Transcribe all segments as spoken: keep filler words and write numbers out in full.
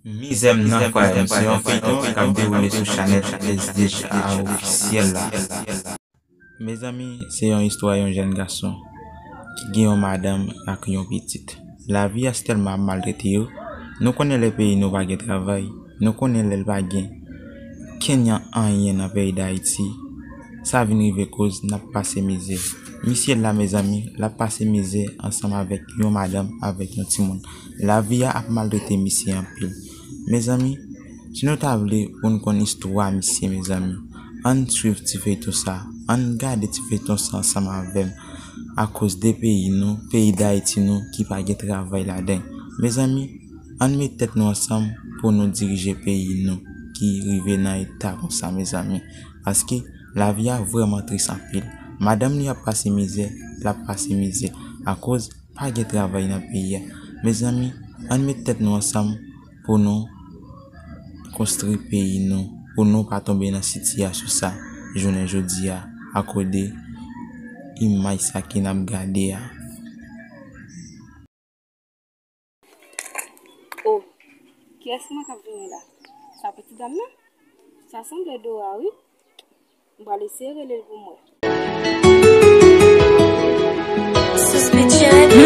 Mizè m nan fwaye m se yon feyton k ap dewoule sou chanèl S D H A ofisyèl la. Mezanmi, se yon istwa yon jèn gason ki gen yon madanm ak yon pitit. Lavi a tèlman ap maltrete yo. Nou konnen lè peyi nou pa gen travay, nou konnen lè l pa gen kenyan anyen nan peyi Dayiti, sa vin rive koz n ap pase mizè. Misye la, mezanmi, l ap pase mizè ansanm avèk yon madanm, avèk yon timoun. Lavi a ap maltrete misye anpil. Mezanmi, si nou ta vle pou n konn istwa misye, mezanmi, ann swiv ti feyton sa, ann gade ti feyton sa ansanm avè m, akoz de peyi nou, peyi Dayiti nou, ki pa gen travay ladan. Mezanmi, ann met tèt nou ansanm pou nou dirije peyi nou, ki rive nan eta konsa, mezanmi. Paske lavi a vrèman tris anpil. Madanm li ap pase mizè, l ap pase mizè, akoz pa gen travay nan peyi a. Mezanmi, ann met tèt nou ansanm pou nou konstwi peyi nou, pou nou pa tonbe nan sitiyasyon sa jounen jodi a, akoz de imaj sa ke n ap gade a. Oh, kiyès mwen k ap vini la? Sa pitit dam nan? Sa sanble Dora, wi. M pral eseye rele l pou m wè.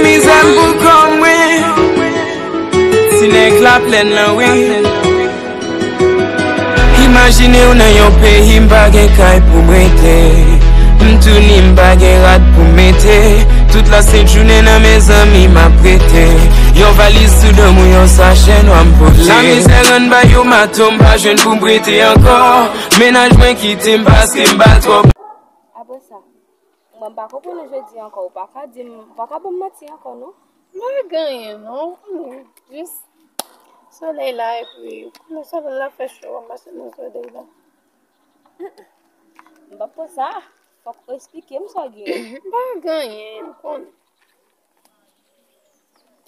Mizè m pou kò mwen. Ti nèg laplèn lan, wi. Imajine w nan yon peyi m pa gen kay pou m rete. M touni m pa gen rad pou m mete. Tout lasent jounen nan men zanmi m ap rete. Yon valiz sou do m ou yon sachè nwa m pote. Lamizè rann ba yo maton m pa jwenn pou m prete ankò. Mennaj mwen kite m paske m ba twòp. Apre sa, mwen m pa konprann ou jodi ankò. Ou pa ka di m, ou pa ka ban m manti ankò non. M pa gen anyen non. Jis solèy la epi ou konnen solèy la fè cho, w ap mache nan solèy la. M p ap pran sa. Fòk ou esplike m sa w gen. M pa gen anyen, m konnen.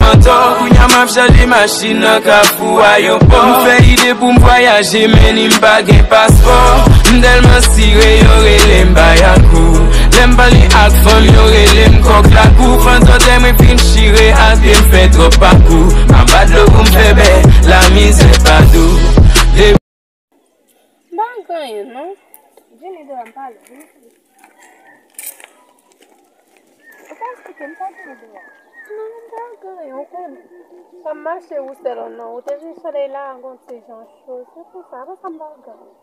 Antò, kounya m ap chanje machin nan kafou ayewopò. M fè ide pou m vwayaje, men ni m pa gen paspò. M tèlman sire, yo rele m bayakou. Lè m pale ak fanm, yo rele m kòk lakou. Fantòtè mwen fin chire, aste m fè twòp pakou. M ap bat dlo pou m fè bè, lamizè pa dou. Depi M pa gen anyen non. Vini deyò, m pale, vini sou. Ou pa esplike m sa gen deyò. Non, m pa gen anyen, ou konnen. Sa m mache ou sèl non, ou te vin solèy la, gon ti jan cho, se pou sa, apre sa m pa gen anyen.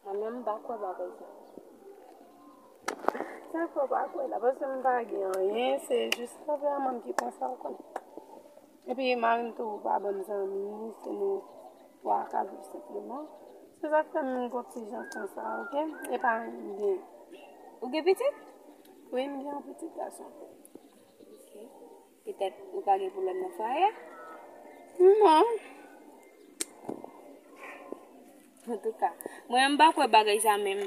Mwen menm m pa kwè bagay sa. Sa fè w pa kwè la, paske m pa gen anyen, se jis tanperman m ki konsa, ou konnen. Epi mari m tou pa ban m zanmi, se nou twa k ap viv senpleman. Se sa k fè m gon ti jan konsa, oke? E pa anyen m gen. Ou gen pitit? Wi, m gen yon pitit gason. Oke. Petèt ou pa gen pwoblèm nan fwaye a? Non. Antouka, mwen menm m pa kwè bagay sa menm.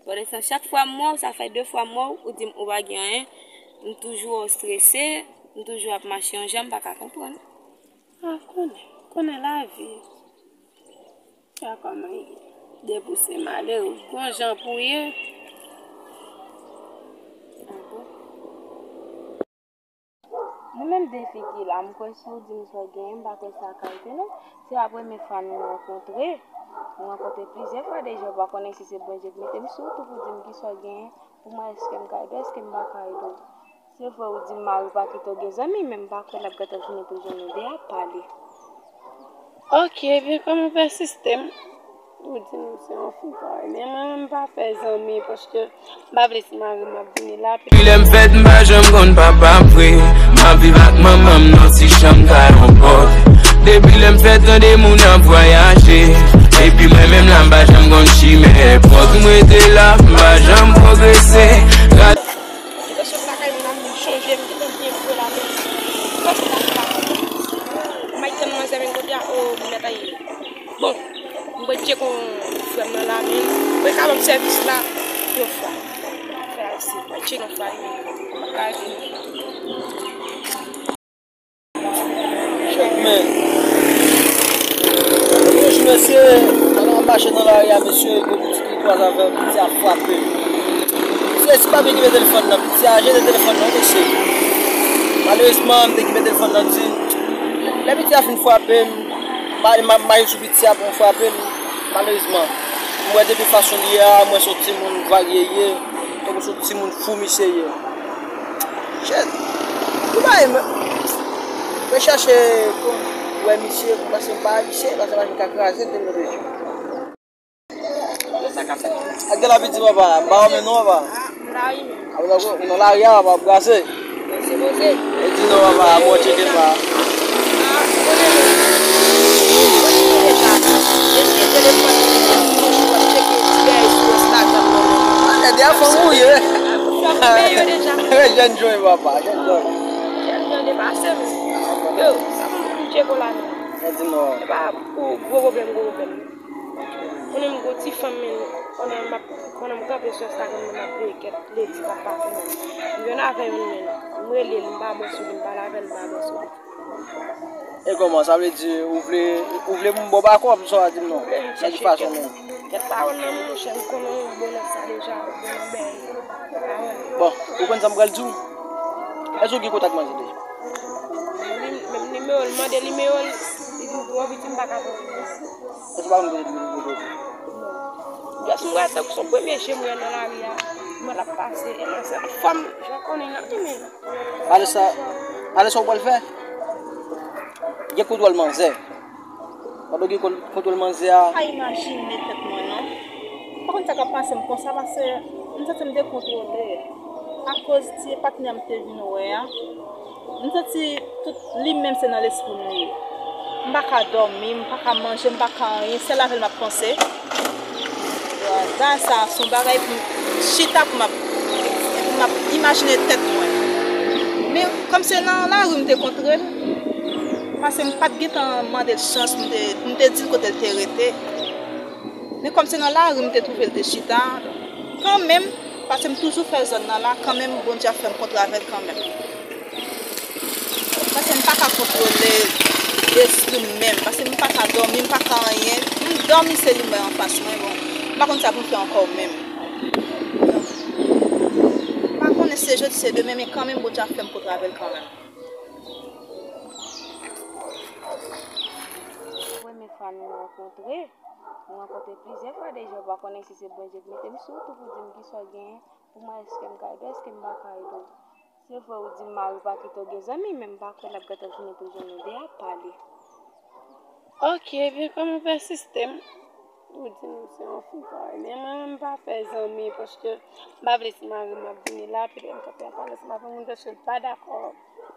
Pandan chak fwa m wè w, sa fè de fwa m wè w, ou di m ou pa gen anyen. M toujou wè w strese, m toujou ap mache yon jan, m pa ka konprann. A, konnen, konnen lavi. Sa kòman ye. Depi w se malere, ou gon jan pou w ye. A bon? Nou menm de figi la, m kwè si w di m sa w genyen, m pa kwè sa ka rive non. Se pa premye fwa nou rankontre. Nou rankontre plizyè fwa deja, ou pa konnen si se Bondye k mete m sou ou tou pou di m kisa w genyen, pou m wè èske m ka ede w, èske m pa ka ede w. Se vre ou di m mari w pa kite w gen zanmi, men m pa kwè l ap gentan vini pou jwenn nou de ap pale. Oke, ebyen kòm ou pèsiste, m Ou di m se yon fi parèy, men mwen menm m pa fè zanmi, paske m pa vle si mari m ap vini la. Depi lè m fèt, m pa janm konn papa m vre. M ap viv ak manman m nan ti chanm kay yon pòt. Depi lè m fèt, tande moun ap vwayaje. Epi mwen menm la, m pa janm konn chimen èpòt. M rete la, m pa janm pwogrese. Rad- Kesyon lakay moun nan, m chonje, m gentan byen vre la, men kòm m pa fè la. M al tann manzè menm kote a, o, m mèt al. Bon, m pral tcheke yon frè m nan la, men m pral ka ban m sèvis la yon fwa. Frè a isi, m pral tcheke yon fwa li menm. Bagay fini. Men, yon jou, mesye, pandan m ap mache nan lari a, mesye, gon pitit ki kwaze avè m, piti a frape m. Mesye, si m pa byen kenbe telefòn nan, piti a jete telefòn nan, mesye. Malerezman, m te kenbe telefòn nan di, lè piti a fin frape m, M ale, m ap mache sou piti a pou m frape l. Malerezman, m wè depi fason li ye a, m wè se yon timoun varye ye, tankou se yon timoun fou misye ye. Shit. Tou bagay, mwen, mwen chèche pou wè misye, pou pase m pa wè misye, paske machin ka kraze, m te mete je. Ak de lapiti, papa, m pa wè men non, papa. Ou nan lari a, papa, ap brase. E di non, papa, bon, tcheke pa. Gade a fanm ou ye. Jèn jwen, papa, jèn jwen. Jèn jwen depase m. Yo, sa pou m tcheke la non. E di non. Se pa pou gwo pwoblèm, gwo pwoblèm. Konnen m gwo ti fanm, men konnen m ap, konnen m kanpe sou Instagram, men m ap veye kèt ledi k ap pase, men m jwenn avè youn, men m rele l, m pa bon sou li, m pale avè l, m pa bon sou li. E kòman, sa vle di ou vle, ou vle pou m ba w bakòp, sa w di m non? Nan ki fason menm? Kèt pawòl nan monchè, m konnen w bon nan sa deja, w bon nan bèy. Bon, ou konn sa m pral di w? Èske w gen kontak manzè deja? Menm nimewo l, mande nimewo l, li di m twò piti, m pa ka pran. Èske w pa konn kote l rete? Jis m wè tankou se yon premye je m wè nan lari a. M wè l ap pase, e nan sèl fanm, jan konnen nan, men. Alè sa, alè sa w pral fè? Gen kontwòl manzè. Pandan w gen kon-, kontwòl manzè a. Pa imajine tèt mwen, non. M pa konn sa k ap pase m konsa, paske m santi m dekontwole. Akoz ti patnè m te vin wè a, m santi tout li menm se nan lespri m li ye. M pa ka dòmi, m pa ka manje, m pa ka anyen, sèl avè l m ap panse. Bagay sa a se yon bagay pou m chita, pou m ap, pou m ap imajine tèt mwen. Men kòm se nan lari m te kontre l, paske m pa t gentan mande l chans pou m te, pou m te di l kote l te rete. Men kòm se nan lari m te twouve l te chita, kanmenm, paske m toujou fè zòn nan la, kanmenm Bondye ap fè m kontre avè l kanmenm. Paske m pa ka kontwole lespri m menm, paske m pa ka dòmi, m pa ka anyen. M dòmi se li m wè anfas mwen, bon, m pa konn sa pou m fè ankò menm. M pa konnen se jodi, se demen, men kanmenm Bondye ap fè m kontre avè l kanmenm. Premye fwa nou rankontre, nou rankontre plizyè fwa deja, ou pa konnen si se Bondye k mete m sou ou tou pou di m kisa w genyen, pou m wè èske m ka ede w, èske m pa ka ede w. Se vre ou di m mari w pa kite w gen zanmi, men m pa kwè l ap gentan vini pou jwenn nou de ap pale. Ok, ebyen kòm ou pèsiste m, ou di m se yon fi parèy, men mwen menm m pa fè zanmi, paske m pa vle si mari m ap vini la, epi lè m kanpe ap pale ansanm avè moun, paske l pa dakò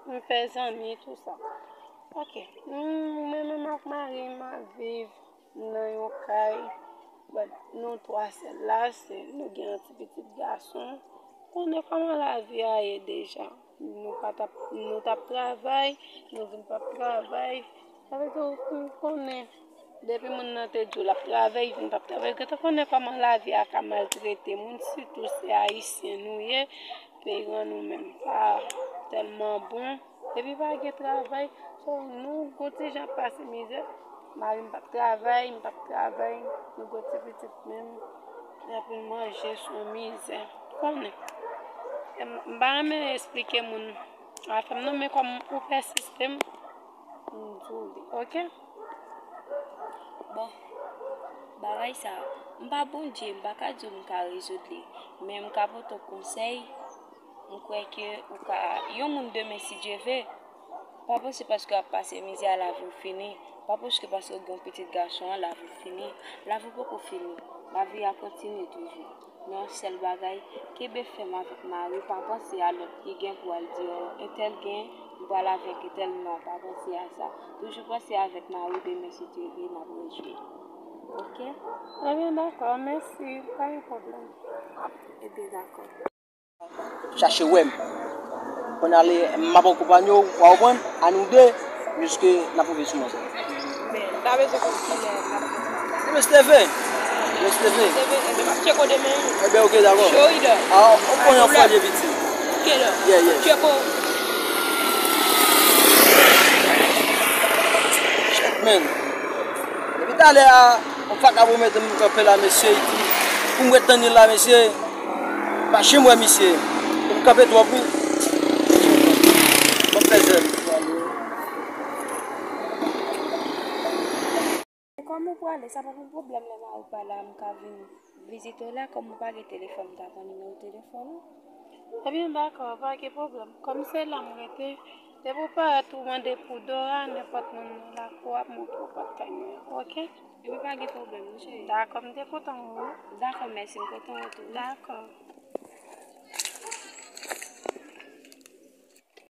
m fè zanmi, tou sa. Ok, m, mwen menm ak mari m ap viv nan yon kay, but nou twa sèl la, se, nou gen yon ti pitit gason. Konnen kòman lavi a ye deja. Nou pa t ap, nou t ap travay, nou vin p ap travay. Sa vle di ou konn konnen, depi moun nan te di w l ap travay, vin p ap travay, ou gentan konnen kòman lavi a ka maltrete moun, sitou se ayisyen nou ye, peyi nou menm pa tèlman bon. Epi pa gen travay, so nou gon ti jan ap pase mizè. Mari m p ap travay, m p ap travay, nou gon ti pitit menm. Epi manje sou mizè. Konnen. M, m pa renmen esplike moun afè m non, men kòm ou pèsiste m, m di w li, ok? Bon, bagay sa, m pa Bondye, m pa ka di w m ka rezoud li, men m ka pote w konsèy. M kwè ke ou ka yon moun demen si Dye ve. Pa panse paske w ap pase mizè a lavi w fini. Pa panse paske w gen yon pitit gason an lavi w fini. Lavi w poko fini. Lavi a kontinye toujou. Men yon sèl bagay, kenbe fèm avèk mari w, pa panse a lòt ki gen pou al di, o, entèl gen, m pral avèk entèl, non, pa panse a sa. Toujou panse avèk mari w, demen si Dye ve n ap rejwi. Ok? Ebyen dakò, mèsi, pa gen pwoblèm. Ebyen dakò. Chache wè m. Konn ale, m ap akonpanye w, w a konprann, a nou de, jiske n ap rive sou manzè. Men, m ta bezwen konn kilè n ap. Demen se te ve. Demen se te ve. Se te ve, ebyen, m ap tcheke w demen wi. Ebyen, ok, dakò. Florida. A, w konn yon fwa de piti. Kilè? Yeah, yeah. Tcheke w. Shit, man. Depi talè a, yon fatra pou mete m kanpe la, mesye, pou m ret tann li la, mesye. Mache m wè misye. M kanpe twòp wi. Bon plèzè. Pale, sa pa gen pwoblèm, lè mari w pa la, m ka vin vizite w la, kòm ou pa gen telefòn, m ta pran nimewo telefòn ou. Ebyen, dakò, pa gen pwoblèm. Kòm se la m rete, depi w parèt ou mande pou Dora, nenpòt moun nan lakou ap montre w pòt kay mwen, oke? Ebyen, pa gen pwoblèm, non, cheri. Dakò, m te kontan wè w. Dakò, mèsi, m kontan wè w tou. Dakò.